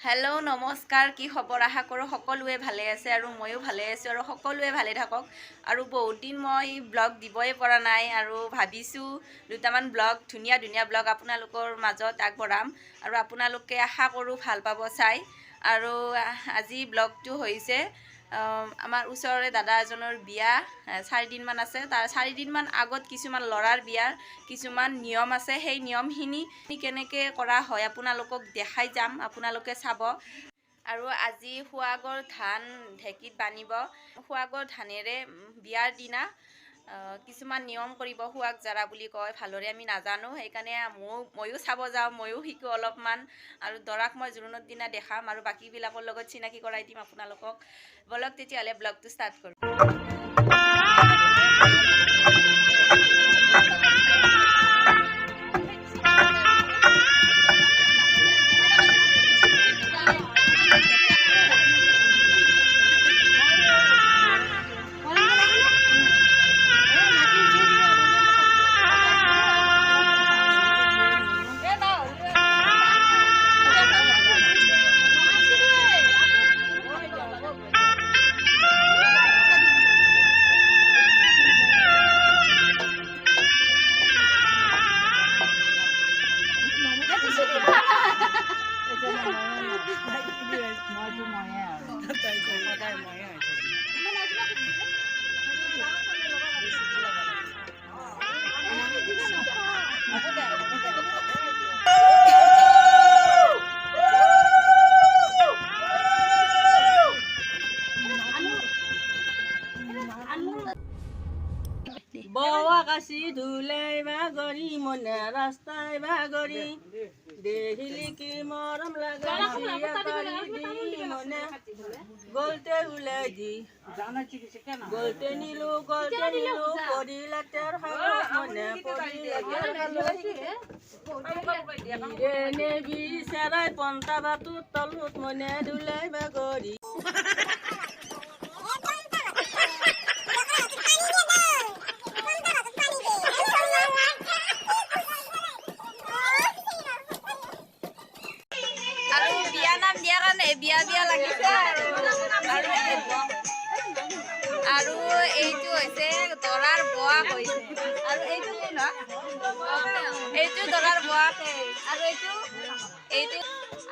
Hello', নমস্কাৰ। কি খবৰ? আশা কৰোঁ সকলোৱে ভালে আছে আৰু ময়ো ভালে আছোঁ আৰু সকলোৱে ভালে থাকক। আৰু বহুত দিন মই ব্লগ দিবই পৰা নাই আৰু ভাবিছোঁ দুটামান ব্লগ, ধুনীয়া ধুনীয়া ব্লগ আপোনালোকৰ মাজত আগবঢ়াম আৰু আপোনালোকে আশা কৰোঁ ভাল পাব চাই। আৰু আজি ব্লগটো হৈছে আমাৰ ওচৰৰে দাদা এজনৰ বিয়া 4 দিনমান আছে। তাৰ 4 দিনমান আগত কিছুমান ল'ৰাৰ বিয়াৰ কিছুমান নিয়ম আছে। সেই নিয়মখিনি কেনেকৈ কৰা হয় আপোনালোকক দেখাই যাম, আপোনালোকে চাব। আৰু আজি সুৱাগৰ ধান ঢেঁকীত বানিব। সুৱাগৰ ধানেৰে বিয়াৰ দিনা কিছুমান নিয়ম কৰিব। সুৱাগ জৰা বুলি কয়, ভালদৰে আমি নাজানো। সেইকাৰণে ময়ো চাব যাওঁ, ময়ো শিকোঁ অলপমান। আৰু দৰাক মই জোৰোণৰ দিনা দেখাম আৰু বাকীবিলাকৰ লগত চিনাকি কৰাই দিম আপোনালোকক। ব'লক তেতিয়াহ'লে, ব্লগটো ষ্টাৰ্ট কৰোঁ। মইতো ময়ে আৰু সদায় ময়ে হৈ থাকিম। বোৱা কাচি ধুলাই বাগৰি, মনে ৰাস্তাই বাগৰি দেখিলি, কি মৰম লগা মনে গলতে ওলাই দি গলতে নিলো, গলতে নিলো, পৰিলা তেৰ খালত মনে, পৰিলা তেৰ খালত। এনে বিচাৰাই পন্তা বাটোৰ তলত মনে ধুলাই বাগৰি। আৰু বিয়া নাম দিয়াৰ কাৰণে বিয়া বিয়া লাগিছে। আৰু আৰু আৰু এইটো হৈছে দৰাৰ বোৱাক হৈছে। আৰু এইটো কোন হয়? এইটো দৰাৰ বোৱাক। আৰু এইটো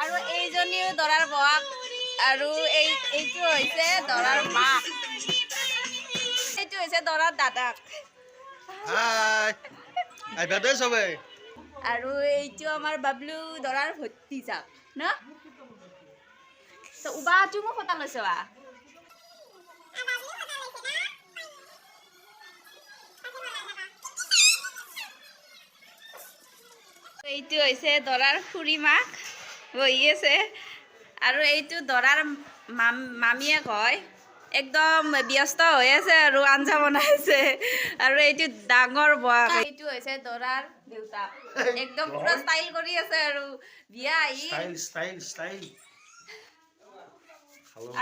আৰু এইজনীও দৰাৰ বোৱাক। আৰু এইটো হৈছে দৰাৰ মাক। এইটো হৈছে দৰাৰ দাদাক। হাই, আহিবা দেই চবে। আৰু এইটো আমাৰ বাবলু, দৰাৰ ভতিজাক ন। তো উবাটো মোক ফটা লৈছ বা। এইটো হৈছে দৰাৰ খুৰী মাক, বহি আছে। আৰু এইটো দৰাৰ মামীয়েক হয়, একদম ব্যস্ত হৈ আছে আৰু আঞ্জা বনাই আছে। আৰু এইটো ডাঙৰ বৌৱাক। এইটো হৈছে দৰাৰ দেউতাক, একদম পুৰা ষ্টাইল কৰি আছে আৰু বিয়া আহি। Style, style, style.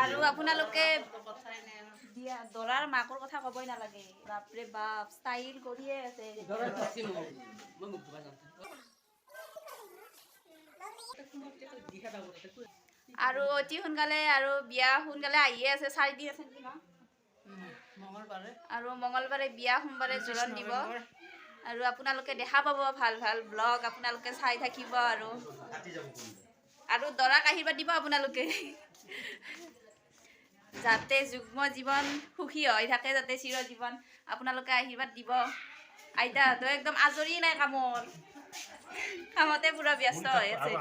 আৰু আপোনালোকে বিয়া দৰাৰ মাকৰ কথা ক'বই নালাগে, বাপৰে বাপ, ষ্টাইল কৰিয়ে আছে। আৰু অতি সোনকালে আৰু বিয়া সোনকালে আহিয়ে আছে। 4 দিন আছে নেকি ন? আৰু মঙলবাৰে বিয়া, সোমবাৰে জোৰোণ দিব। আৰু আপোনালোকে দেখা পাব ভাল ভাল ব্লগ, আপোনালোকে চাই থাকিব। আৰু আৰু দৰাক আশীৰ্বাদ দিব আপোনালোকে, যাতে যুগ্ম জীৱন সুখী হৈ থাকে, যাতে চিৰজীৱন আপোনালোকে আশীৰ্বাদ দিব। আইতাহঁতো একদম আজৰি নাই কামৰ, কামতে পুৰা ব্যস্ত হৈ আছে।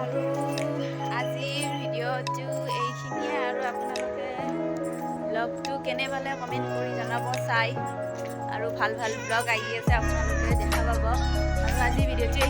আৰু আজিৰ ভিডিঅ'টো এইখিনিয়ে। আৰু আপোনালোকে ব্লগটো কেনে পালে কমেণ্ট কৰি জনাব চাই। আৰু ভাল ভাল ব্লগ আহি আছে, আপোনালোকে দেখা পাব। আৰু আজিৰ ভিডিঅ'টো